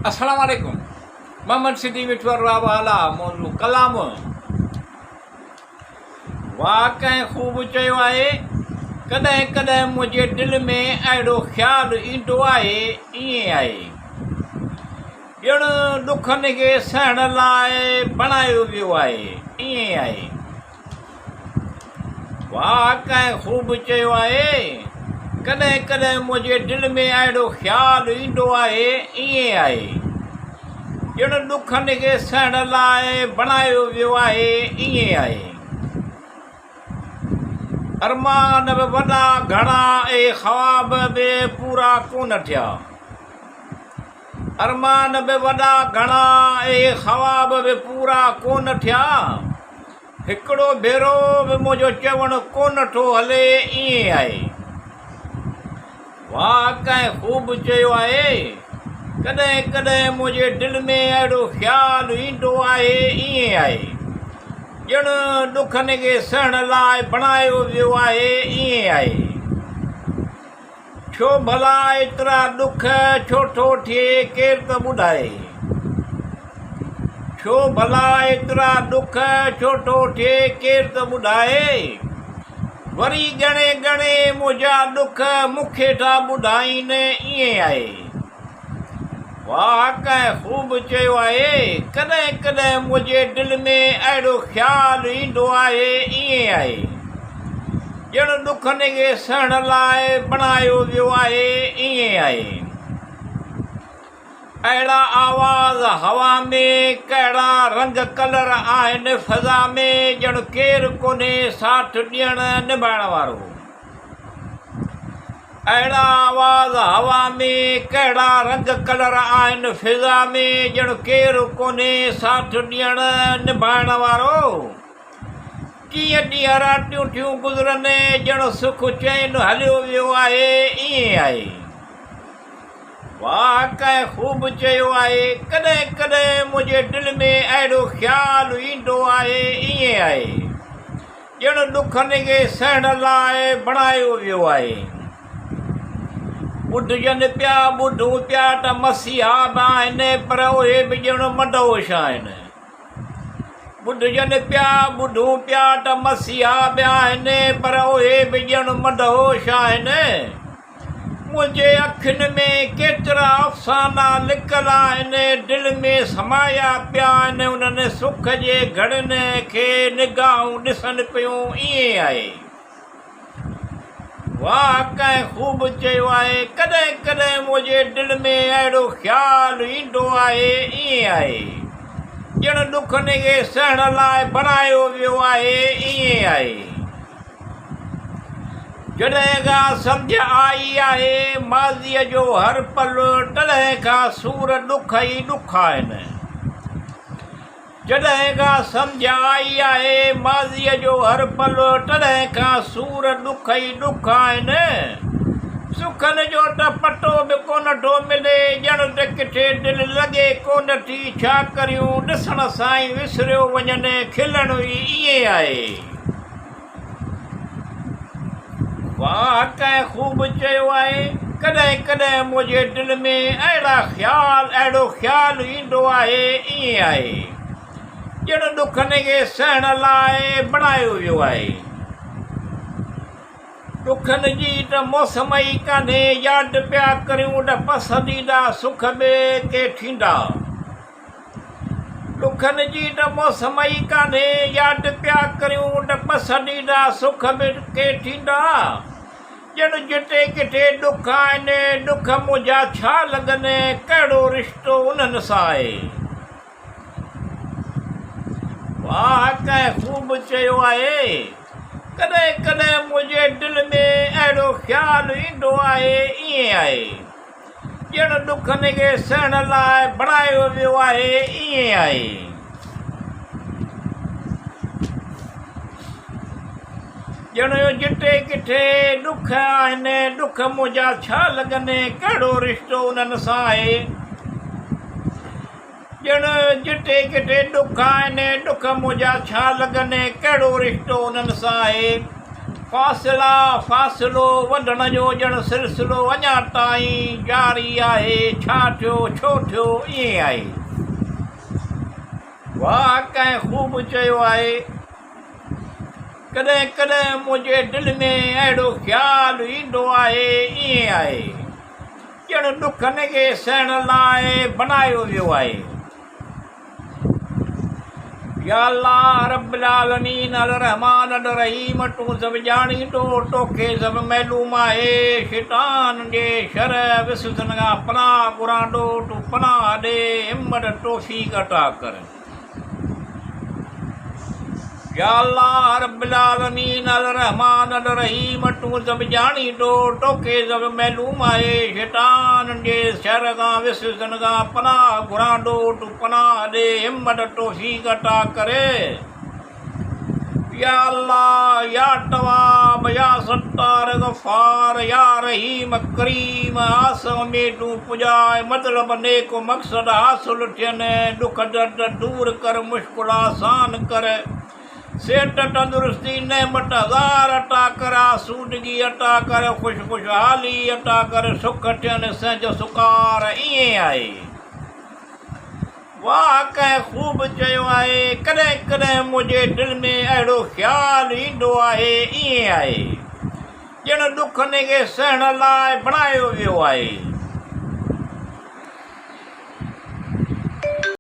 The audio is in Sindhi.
السلام عليڪم محمد صديق مٺو راء والا موضوع ڪلام واھ ڪنهن خوب چيو آهي ڪڏهن ڪڏهن منهنجي دل ۾ اهڙو خيال ايندو آهي ائين آهي ڄڻ ڏکن کي سهڻ لاء بڻايو ويو آهي ائين آهي واهه ڪنهن خوب چيو آهي. ڪڏهن ڪڏهن منهنجي دل ۾ اهڙو خيال ايندو آهي، ائين آهي. ڄڻ ڏکن کي سهڻ لاء بڻايو ويو آهي، ائين آهي. ارمان به وڏا گهڻا اهي خواب به پورا ڪونه ٿيا. ارمان به وڏا گهڻا اهي خواب به پورا ڪونه ٿيا. هڪڙو ڀيرو به منهنجو چوڻ ڪونه ٿو هلي ائين آهي. واهه ڪنهن خوب چيو آهي. ڪڏهن ڪڏهن منهنجي دل ۾ اهڙو خيال ايندو آهي ائين آهي. ڄڻ ڏکن کي سهڻ لاء بڻايو ويو آهي ائين آهي. ڇو ڀلا ايترا ڏک ڇو ٿو ٿئي ڪير ته ٻڌائي. ڇو ڀلا ايترا ڏک ڇو ٿو ٿئي ڪير ته ٻڌائي. وري ڳڻي ڳڻي منهنجا ڏک مون کي ٿا ٻڌائين ائين آهي. واهه ڪنهن خوب چيو آهي. ڪڏهن ڪڏهن منهنجي دل ۾ اهڙو خيال ايندو آهي ائين آهي. ڄڻ ڏکن کي سهڻ لاء بڻايو ويو آهي ائين آهي. اهڙا آواز هوا ۾ ڪهڙا رنگ ڪلر آهن فضا ۾ ڄڻ ڪير ڪونهي ساٿ ڏيڻ نڀائڻ وارو. اهڙا آواز هوا ۾، ڪهڙا رنگ ڪلر آهن فضا ۾، ڄڻ ڪير ڪونهي ساٿ ڏيڻ نڀائڻ وارو. ڪيئن ڏينهن راتيون ٿيون گذرن، ڄڻ سک چين هليو ويو آهي، ائين آهي. واهه ڪنهن خوب چيو آهي، ڪڏهن ڪڏهن منهنجي دل ۾ اهڙو خيال ايندو آهي، ائين آهي. ڄڻ ڏکن کي سهڻ لاء بڻايو ويو آهي. ٻڌجن پيا، ٻڌون پيا ته مسيحا به آهن پر اهي به ڄڻ مدهوش آهن. ٻڌجن پيا، ٻڌون پيا ته مسيحا به آهن پر اهي به ڄڻ مدهوش آهن. منهنجي اکين ۾ ڪيترا افسانا لڪل آهن، دل ۾ سمايا پيا آهن، انهن سک جي گهڙين کي نگاهون ڏسن پيون، ائين آهي. واهه ڪنهن خوب چيو آهي، ڪڏهن ڪڏهن منهنجي دل ۾ اهڙو خيال ايندو آهي، ائين آهي. ڄڻ ڏکن کي سهڻ لاء بڻايو ويو آهي، ائين آهي. جڏهن کان سمجهه آئي آهي ماضيء جو هر پل تڏهن کان سور ڏک ئي ڏک آهن. جڏهن کان سمجهه آئي آهي ماضيء جو هر پل تڏهن کان سور ڏک ئي ڏک آهن. سکن جو ته پتو به ڪونه ٿو ملي ڄڻ ته ڪٿي دل لڳي ڪونه ٿي ڇا ڪريون ڏسڻ سان ئي وسريو وڃن کلڻ ئي ائين آهي. واهه ڪنهن خوب چيو آهي، ڪڏهن ڪڏهن منهنجي دل ۾ اهڙا خيال اهڙو خيال ايندو آهي، ائين آهي ڄڻ ڏکن کي سهڻ لاء بڻايو ويو آهي. ڏکن جي ته موسم ئي ڪانهي، ياد پيا ڪريون ته پسنديده سک به ڪي ٿيندا. ڏکن جي ته موسم ئي ڪانهي، ياد پيا ڪريون ته پسنديده سک به ڪي ٿيندا. ڄڻ جتي ڪٿي ڏک آهن، ڏک منهنجا ڇا لڳن، ڪهڙو رشتو انهن سان آهي. واهه ڪنهن خوب چيو آهي، ڪڏهن ڪڏهن منهنجي دل ۾ اهڙو خيال ايندو آهي، ائين آهي. ڄڻ ڏکن کي سهڻ لاء بڻايو ويو آهي، ائين آهي. ڄڻ جتي ڪٿي ڏک آهن، ڏک منهنجا ڇا لڳن، ڪهڙو رشتو انهن سان آهي. ڄڻ جتي ڪٿي ڏک آهن، ڏک منهنجا ڇا لڳن، ڪهڙو رشتو انهن سان آهي. فاصلا، فاصلو وڌڻ جو ڄڻ سلسلو اڃا تائين جاري آهي، ڇا ٿيو، ڇو ٿيو، ائين آهي. واهه ڪنهن خوب چيو آهي. ڪڏهن ڪڏهن منهنجي دل ۾ اهڙو خيال ايندو آهي، ائين آهي. ڄڻ ڏکن کي سهڻ لاء بنايو ويو آهي. يا الله رب العالمين الرحمٰن الرحيم تون سڀ ڄاڻيندو توکي سڀ معلوم آهي شيطان جي شر وسوسن کان پناهه گهراندو تون پناهه ڏي همت توفيق عطا ڪر. يا الله رب العالمين الرحمٰن الرحيم تون سڀ ڄاڻيندو توکي سڀ معلوم آهي شيطان جي شر کان وسوسن کان پناهه گهراندو تون پناهه ڏي همت توفيق عطا ڪري يا الله يا تواب يا ستار غفار يا رحيم ڪريم آس اميدون پڄاء مطلب نيڪ مقصد حاصل ٿين ڏک درد دور ڪر مشڪل آسان ڪر صحت تندرستي نعمت هزار عطا ڪر آسودگي عطا ڪر خوش خوشحالي عطا ڪر سک ٿين سهنج سڪار ائين آهي. واهه ڪنهن خوب چيو آهي، ڪڏهن ڪڏهن منهنجي دل ۾ اهڙو خيال ايندو آهي، ائين آهي، ڄڻ ڏکن کي سهڻ لاء بڻايو ويو آهي.